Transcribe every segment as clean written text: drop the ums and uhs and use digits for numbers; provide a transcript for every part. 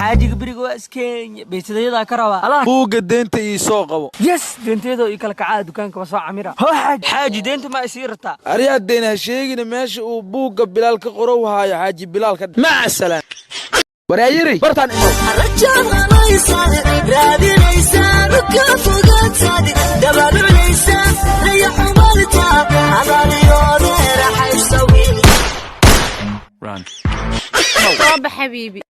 Xaajiga beriga waa iskenya beysadayadaa ka rabaa allah. Buugga deynta ii soo qabo. Yes, deentayadoo ii kala kacaa dukaanka waa soo camira. Hoo xaaji, xaaji, deenta ma isii rabtaa? Aryaa, deyn ha sheegina. Meesha uu buugga Bilaal ka qorow haayo xaaji Bilaal ka maca salaam. Waryaayiri bartaan imow. Raadinaysaa ka fogaatad dabalulaysaa rayaxumalta adaliyoode raxaysa wiil. Soo bax, xabiibi.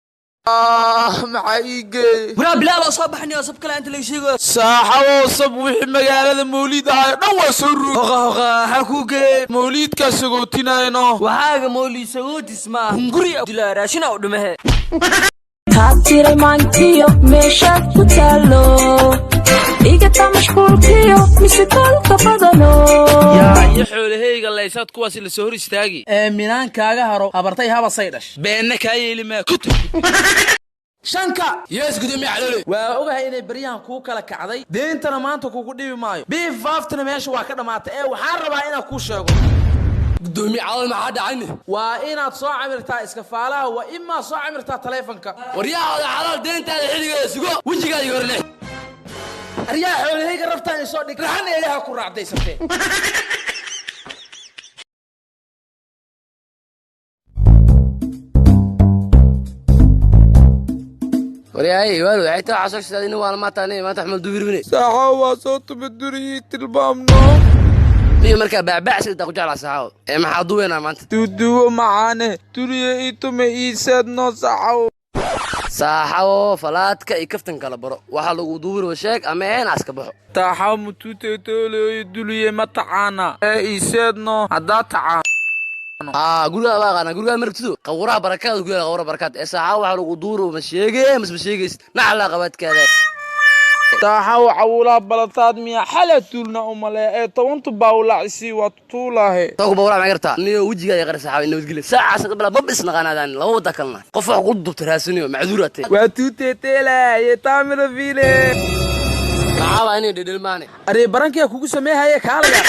Maxaa ii geeyey? Waraa Bilaal oo soo baxnay oo sab kale inta laga sheegayo. Saaxabow, sab wixii magaalada mawliid ahayo dhan waa soo ruug. Hoqa hoqa, maxaa kuu geeyey? Mawliidkaa sagootinayno. Waxaaga mawliid sagootis maaha, hunguri dilaa raashina u dhimahe. Kaatiray maankiyo meeshaad ku taalo igata mashquulkiyo mise kolka badano. Yaa iyo xoolahayga laysaad kuwaasi la soo hor istaagi. Ee minaan kaaga haro habartay habasay dhash. Beenna kaa yeeli maa kuta Shanka. Yes, gudoomiye Caloole. Waa ogahay inay baryahan kuu kala kacday, deentana maanta kugu dhibi maayo, biif faaftana meesha waa ka dhammaatay. Ee waxaan rabaa inaan kuu sheego. Gudoomiye Caloole, maxaa dhacayne? Waa inaad soo camirtaa iskafaalaha, waa imaa soo camirtaa taleefanka. Waryahaada xalaal, deentaada xilligeeda sugo, wejigaada hor leh. Aryaa, xoolahayga rabtaan isoo dhig, raxan eelaha ku raacdaysatee. Waryahay waal, waxay taa xasoo sidaad waa maanta ani maanta axmed dubirbine. Saaxaw, waa soo tubaduriyii tilmaamno. Niyo markaa baabacsi intaa ku jeclaa, saxaawo, ee maxaa duweynaa maanta? Duuduwo macaane duriye ii tume ii seedno, saxaw. Saaxawo, falaadka iyo kaftan kala baro. Waxaa lagu duubiro sheeg ama een aska baxo. Taaxaw, mutuuteetooloyo duliye ma tacaana ee ii seedno haddaa tacaan. Haa, gurigaa baa aqaanaa, gurigaa marabtido qawraha barakaad ku yaala, qawraha barakaad. Ee saaxawo, waxaa lagu duuro ma sheegee mas ma sheegaysid? Naclaa qabaadkaada. Taaxaw, cawulaha balataad miya xala tuulna u maleeya ee tobantu baawlaacisii waa tutuulaahe. Toku bawlaa ma gartaa niyo wejigaa qara. Saaxawo, nabadgelyo. Saacaas qabla mab isnaqaanaadaan laba wada kalna qof wax ku dubta raasiniyo macduur atee. Waa tuuteeteelaaye taamira fiile. Maxaa baa inay dhedhelmaane? Aree, barankiyaa kugu sameehaye kaalaya.